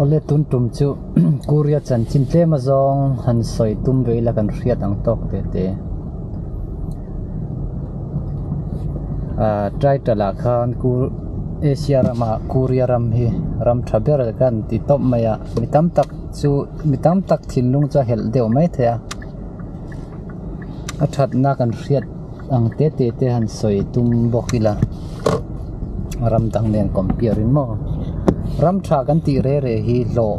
Awle tun tum chu Korea chanchin tlem azawng han sawi tum ve ila kan hriat ang tawk te te. Ahh title ah khan Kur Asia ramah Korea ram hi ram tha ber kan ti tawp mai a mi tam tak chu mi tam tak thinlung chu a helh deuh mai thei a a thatna kan hriat ang te te te han sawi tum bawk ila ram dang nen compare in maw ram tha kan tih re re hi hlawh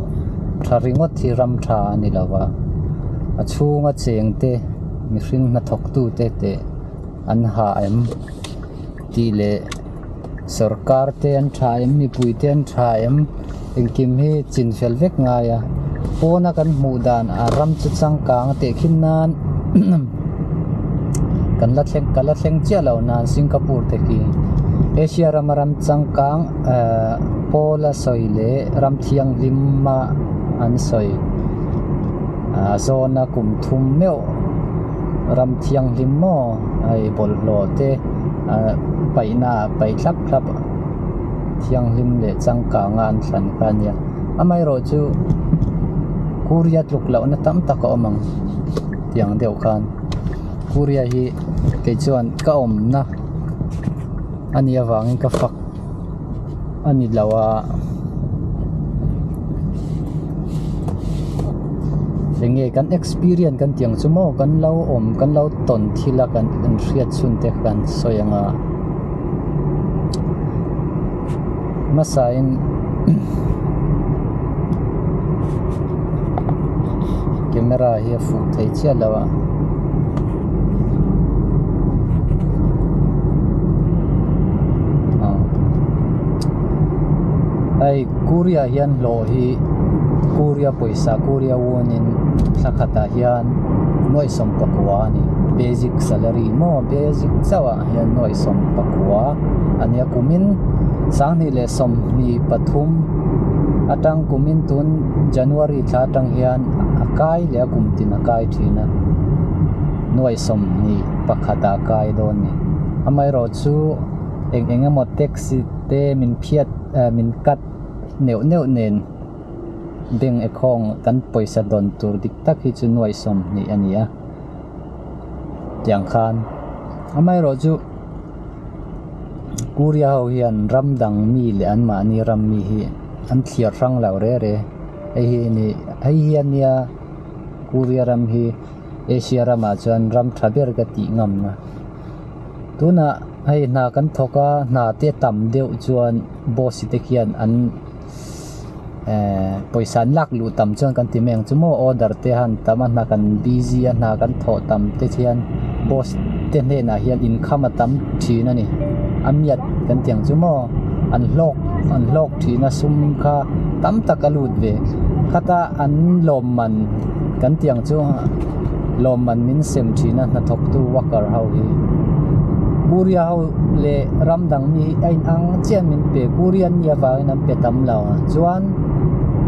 tha ringawt hi ram tha a ni lo va a chhunga cheng te mihring hnathawk tu te teh an ha em tih leh sorkar te an tha em mipui te an tha em engkim hi chin fel vek ngai a pawna kan hmuh dan a ram chu changkang a teh khin nan kan la thleng ka la thleng chiah lo nan Singapore te khi Asia rama ram changkang ehh pawl a sawi leh ram thianghlim a an sawi a zawna kum thum meuh ram thianghlim maw hei bawlhhlawh te ahh paihna ah paih thlap thlap thianghlim leh changkang a an thlan kha a nia amaherawh chu Korea tluk lohna tam tak a awm ang tiang deuh khan Korea hi kei chuan ka awmna a nih avangin ka fak a ni lo a enge kan experience kan tih ang chu maw kan lo awm kan lo tawn thil a kan inhriat chhun te kan sawi ang a hmasa in camera hi a fuh thei chiah lo a. Hei Korea hian hlawh hi Korea pawisa Korea won in thla khatah hian nuaih sawmpakua a ni basic salary maw basic chauh ah hian nuaih sawmpakua a nia kumin sanghnih leh 23 atang kumin tun January thla atang hian a kai leh a kum tin a kai thin a nuaih 21 ah a kai dawn a ni amaherawhchu eng eng emaw taxi te min phiat eh min cut neuh neuh nen bank account kan pawisa dawn tur dik tak hi chu nuaih 20 a ni a tiang khan amaherawhchu Korea ho hian ram dang mi leh anmahni ram mi hi an thliar hrang lo re re hei hi ni hei hi a nia Korea ram hi Asia ramah chuan ram tha ber ka tih ngam na tunah hei hna kan thawk a hna te tam deuh chuan boss te khian an ehh pawisa an lak luh tam chuan kan ti mai ang chu maw order te han tam a hna kan busy a hna kan thawh tam te hian boss te hnenah hian inkham a tam thin a ni a miat kan ti ang chu maw an hlawk an hlawk thin a sum kha tam tak a lut ve khata an lawmman kan ti ang chu lawmman min sem thin a hnathawktu worker ho hi Korea ho leh ram dang mi hi a inang chiah min pe Korean mi avangin an pe tam lo a chuan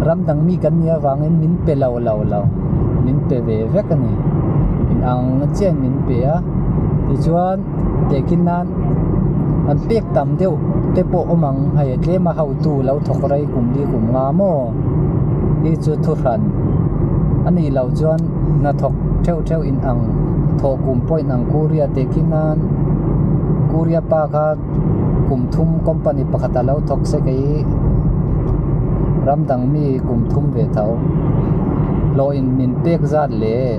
ram dang mi kan nih avangin min pe lo lo lo min pe ve vek a ni inang chiah min pe a tichuan tehkhin nan an pek tam deuh te pawh awm ang hei tlem a hotu lo thawk rei kum li kum nga maw hi chu thuhran a nih loh chuan hnathawk theuh theuh inang thawh kum pawh inang Korea tehkhin nan Korea pa kha kum thum company pakhat a lo thawk se kei ram dang mi kum thum ve tho hlawh in min pek zat leh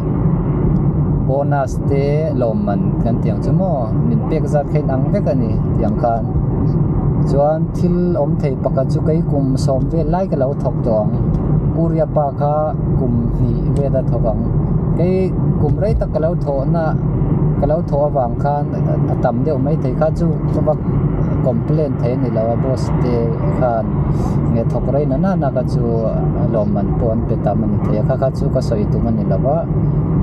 bonus te lawmman kan tih ang chu maw min pek zat kha inang vek a ni tih ang khan chuan thil awm thei pakhat chu kei kum sawm vel lai ka lo thawk tawh ang Korea pa kha kum hnih vel a thawk ang kei kum rei tak ka lo thawh na ka lo thawh avang khan a tam deuh mai thei kha chu ka va complain thei a ni lo a boss te khan nge thawk rei na nana kha chu lawmman pawh an pe tam a ni thei a kha kha chu ka sawi tum a ni lo va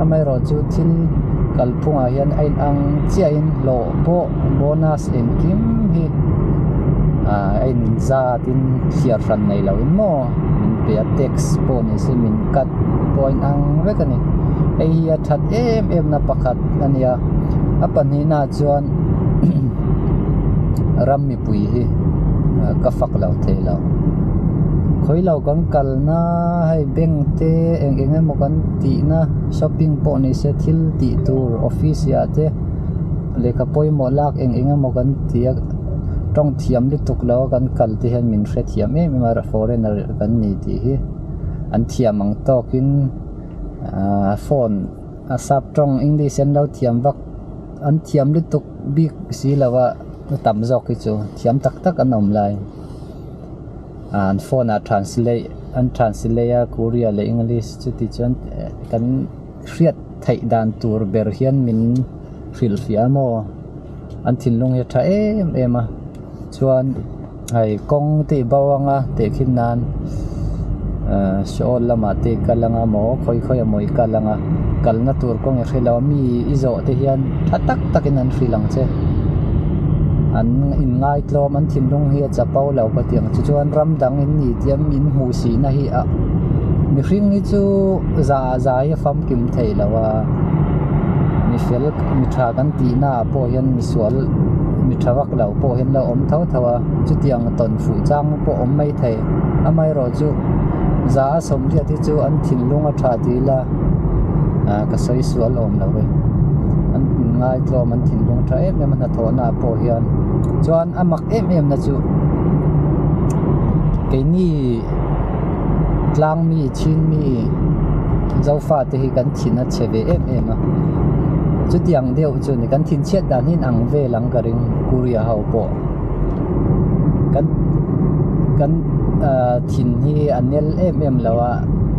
amaherawhchu thil kalphungah hian a inang chiahin hlawh pawh bonus engkim hi ah a inzat in thliar hran nei lo in maw min pe a tax pawh ni se min cut pawh a inang vek a ni hei hi a that em em na pakhat a nia a pahnihna ah chuan ram mipui hi ka fak lo thei lo. Khawi lo kan kalna hei bank te eng eng emaw kan tihna shopping pawh ni se thil tih tur office ah te lehkha pawimawh lak eng eng emaw kan ti a tawng thiam lutuk lo a kan kal te hian min hrethiam em em a foreigner kan ni tih hi an thiam ang tawkin ahh phone a sap tawng english an lo thiam vak an thiam lutuk bik si lo a tam zawk hi chu thiam tak tak an awm lai. An phone ah translate an translate a Korea leh English chuti chuan kan hriat theih dan tur ber hian min hrilhfiah a maw an thinlung hi a tha em em a chuan hei kawng te i bo anga tehkhin nan ahh Seoul lamah te i kal anga maw khawi khawi emaw i kal anga kalna tur kawng i hre lo a mi i zawh te hian tha tak takin an hrilh ang che an inngaitlawm an thinlung hi a chapo lo ka ti ang chu chuan ram dang in ni tih a min hmuh sih na hi ah mihring hi chu za za hi a famkim thei lo a mi fel mi tha kan tih na ah pawh hian misual mi tha vak lo pawh hian lo awm tho tho a chutiang tawn fuh chang pawh awm mai thei amaherawhchu za a sawmriat hi chu an thinlung a tha tih ila ah ka sawi sual awm lo e an ngaitlawm an thinlung tha em em a hnathawh na ah pawh hian chuan a mak em em na chu keini tlang mi chin mi zofa te hi kan thin a chhe ve em em a chutiang deuh chu ni kan thin chhiat dan hi inang vel ang ka ring Korea ho pawh kan kan ah thin hi a nel em em lo a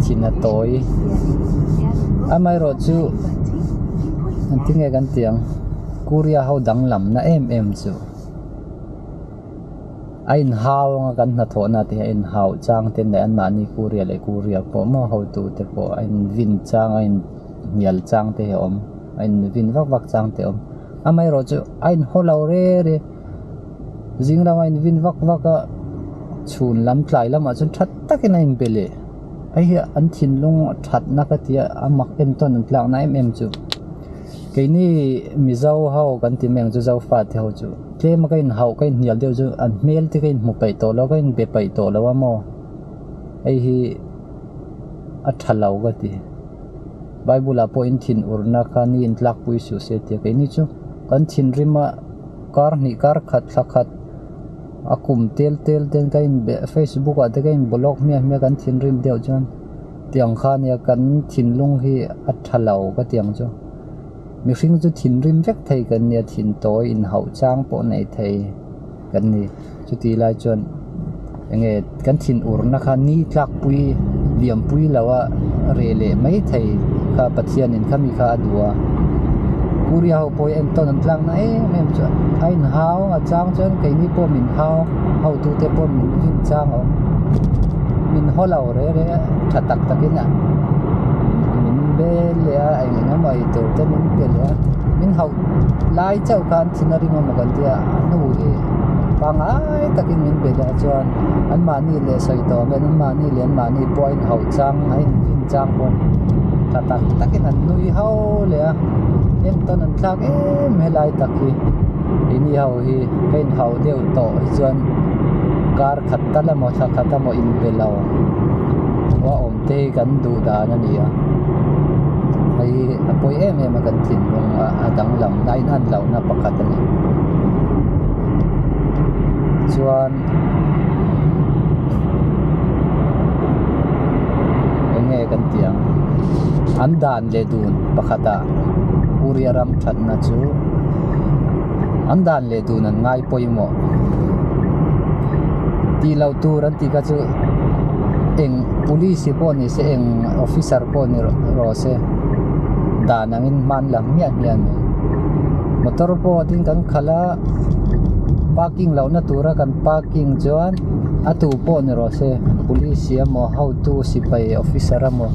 thin a tawi amaherawh chu engtin nge kan tih ang Korea ho danglam na em em chu a inhau anga kan hnathawhna te hi a inhau chang te leh anmahni Korea leh Korea pawh maw hotu te pawh a invin chang a inhnial chang te hi a awm a invin vak vak chang te a awm amaherawh chu a inhaw lo rê rê zing lama invin vak vak a chhun lam tlai lamah chuan tha takin a inbe leh hei hi an thinlung thatna ka tia a mak entawn an tlakna em em chu. Keini Mizo ho kan ti mai ang chu Zofa te ho chu tlem a ka inhauh ka inhnial deuh chu an hmel te ka inhmu peih tawh lo ka inbe peih tawh lo a maw hei hi a tha lo ka ti Bible ah pawh in thin urna kha ni in tlakpui suh se tia keini chu kan thinrim a kar hnih kar khat thla khat a kum tel tel ten ka inbe Facebook ah te ka in block hmiah hmiah kan thinrim deuh chuan. Tiang kha nia kan thinlung hi a tha lo ka ti ang chu. Mihring chu thinrim vek thei kan nia, thin tawi inhauh chang pawh nei thei kan ni. Chuti lai chuan enge kan thin urna kha ni tlakpui liampui lo a reh leh mai thei kha Pathianin khami kha a duh a. Korea ho pawh hi entawn an tlak na em em chu a inhau a chang chuan keini pawh min hau hotute pawh min rin chang a awm. Min haw lo reh reh a tha tak takin a min bel leh a eng eng emaw ei tur te min pe leh a min hauh lai chauh khan thin a ring emaw kan tia a hnu hi pangngai takin min be leh a chuan anmahni leh sawi tawh ang hian anmahni leh anmahni pawh a inhauh chang a invin chang pawn tha tak takin an nui ho leh a entawn an thlak em helai tak hi keini ho hi ka inhauh deuh tawh hi chuan kar khat tal emaw thla khat emaw inbe lo a awm te hi kan duh dan a ni a hei a pawi em em a kan thinlung a danglam na a inhan lohna pakhat a ni chuan eng nge kan tih ang an dan leh dun pakhatah Korea ram thatna chu an dan leh dun an ngai pawimawh tih loh tur an tih kha chu eng police pawh ni se eng officer pawh ni rawh se dan angin hman la hmiah hmiah a ni motor pawh tin kan khalh a parking lohna tura kan parking chuan a tu pawh ni rawh se police emaw hotu sipai officer emaw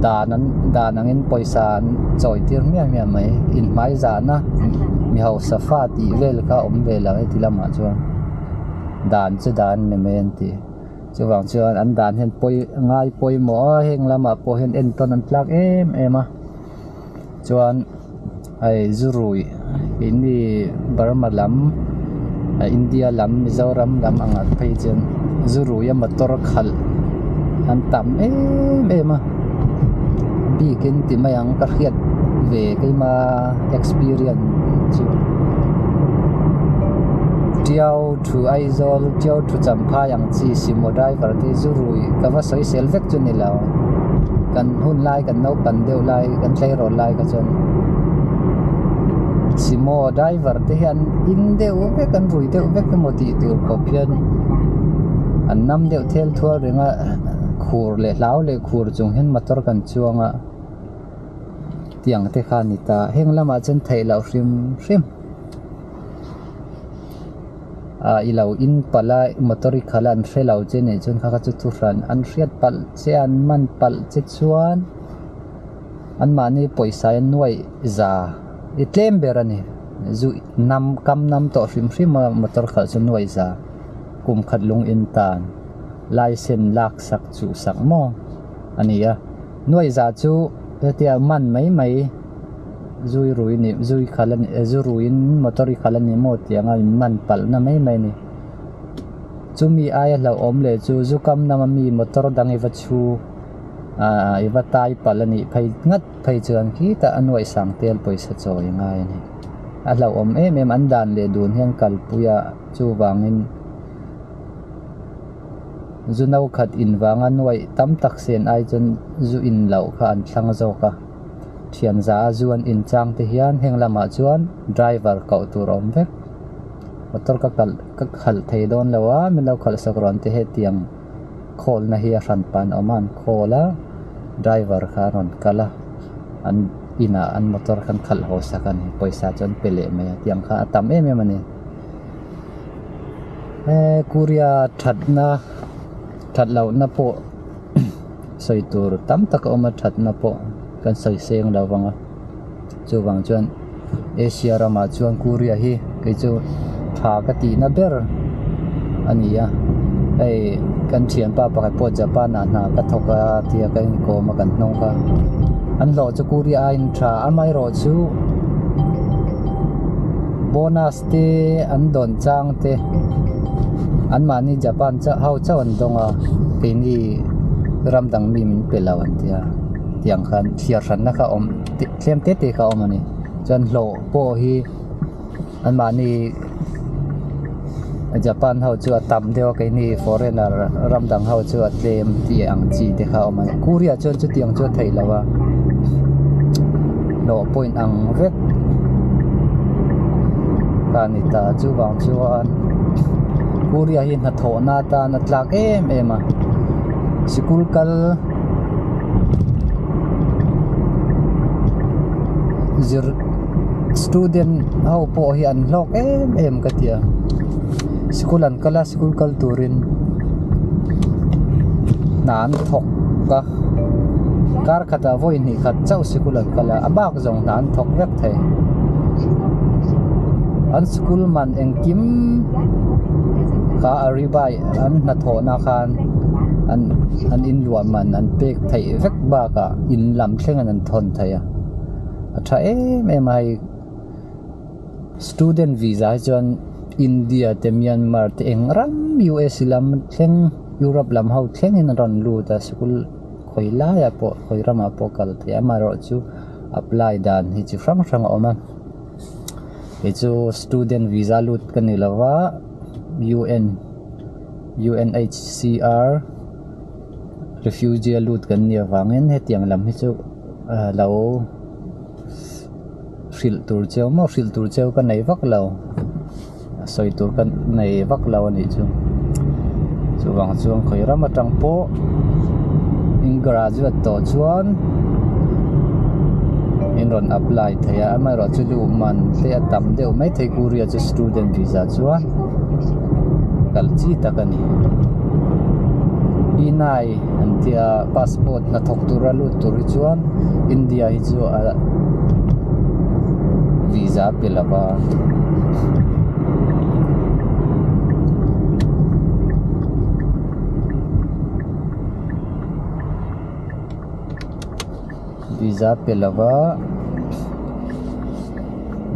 dan an dan angin pawisa an chawi tir hmiah hmiah mai inhmai zahna mi hausa fa tih vel kha a awm ve lo heti lamah chuan dan chu dan a ni mai an ti chuvang chuan an dan hian pawi ngai pawimawh a heng lamah pawh hian entawn an tlak em em a chuan hei zu rui keini Burma lam. India lam Mizoram lam angah phei chuan zu ruia motor khalh an tam em em a bikin ti mai ang ka hriat ve keima experience chu Tiau thu Aizawl Tiau thu Champhai ang chi sumo driver te zu rui ka va sawi sel vek chu ni lo kan hun lai kan naupang deuh lai kan tleirawl lai kha chuan sumo driver te hian in deuh vek an rui deuh vek emaw tih tur khawp hian an nam deuh thel thual reng a khur leh hlau leh khur chung hian motor kan chuang a tiang te kha a ni ta heng lamah chuan theih loh hrim hrim ah i lo in palh a motor i khalh a an hre lo che nih chuan kha kha chu thu hran an hriat palh che an man palh che chuan anmahni pawisa hi nuaih za i tlem ber a ni zu nam kam nam tawh hrim hrim a motor khalh chu nuaih za kum khat lung in tan license lak sak chuh sak maw a ni a nuaih za chu hetia man mai mai zui rui ni zui khalh a ni zu ruiin motor i khalh a ni maw tih anga in man palh na mai mai a ni chumi aia hlauhawm leh chu zu kam nama mi motor dang i va chhu. Ahh i va tai palh a nih phei ngat phei chuan khitah a nuaih sang tel pawisa chawi a ngai a ni. A hlauhawm em em an dan leh dun hian kalpui a chuvangin zu no khat in vanga nuaih tam tak sen ai chuan zu in loh kha an thlang zawk a. Thian za a zu an in chang te hian heng lamah chuan driver koh tur a awm vek. Motor ka kalh ka khalh thei dawn lo a min lo khalh sak rawn te hetiang. Khawlna hi a hran pan awm a an khawl a driver kha a rawn kal a an inah an motor kha an khalh haw sak a ni pawisa chu an pe leh mai a tiang kha a tam em em a ni he Korea thatna that lohna pawh sawi tur tam tak a awm a thatna pawh kan sawi seng lo vang a chuvang chuan Asia ramah chuan Korea hi kei chu tha ka tihna ber a ni a hei kan thianpa pakhat pawh Japan ah hna ka thawk a tia ka inkawm a kan hnawng kha an hlawh chu Korea aiin tha amaherawh chu bonus te an dawn chang te anmahni Japan chauh ho chauh an dawng a keini ram dang mi min pe lo an tia tiang khan thliar hranna kha a awm. Tlem te te kha a awm a ni chuan hlawh pawh hi anmahni Japan ho chu a tam deuh a keini foreigner ram dang ho chu a tlem tih ang chi te kha a awm a ni Korea chuan chutiang chu a theih loh a hlawh point ang vek kha a ni ta chuvang chuan Korea hi hnathawhna atan a tlak em em a sikul kal. Zir student ho pawh hi an hlawk em em ka ti a sikul an kal a sikul kal turin hna an thawk a kar khatah vawi hnih khat chauh sikul an kal a a bak zawng hna an thawk vek thei an sikul man engkim kha a ri bai an hnathawhna khan an an inluah man an pek theih vek bakah in lam thleng an an thawn thei a a tha em em a hei student visa hi chuan India te Myanmar te eng ram U_S lam thleng Europe lam ho thlengin an rawn lut a sikul khawi laiah pawh khawi ramah pawh kal thei a amaherawhchu apply dan hi chi hrang hrang a awm a kei chu student visa lut ka ni lo va U_N U_N_H_C_R refugee a lut kan nih avangin hetiang lam hi chu lo hrilh tur cheu maw hrilh tur cheu ka nei vak lo sawi tur ka nei vak lo a nih chu chuvang chuan khawi ram atang pawh in graduate tawh chuan in rawn apply thei a amaherawhchu luh man te a tam deuh maithei Korea chu student visa chuan kal chi tak a ni P9 an tia passport hnathawk tura lut tur hi chuan India hi chu a visa a pe lo va. Visa pe lo va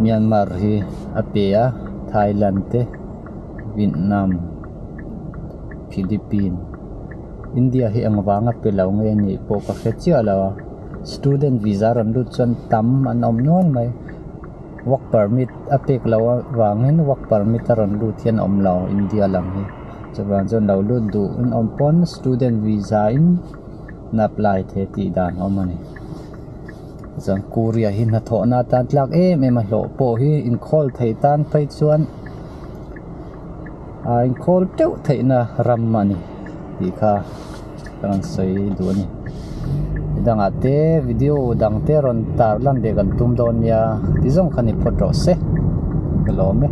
Myanmar hi a pe a Thailand te. Vietnam Philippines India hi eng vanga pe lo nge nih pawh ka hre chiah lo a student visa rawn lut chuan tam an awm nual mai work permit a pek loh avangin work permit a rawn lut hian a awm lo India lam hi chuvang chuan lo lut duh an awm pawn student visa in an apply thei tih dan a awm a ni. Chuan Korea hi hnathawhna atan tlak em em a hlawh pawh hi inkhawl theih tan phei chuan a inkhawl teuh theihna ram a ni tih kha ka rawn sawi duh a ni midangah te video dang te rawn tar lan leh kan tum dawn nia ti zawng kha ni phawt rawh se ka lawm e.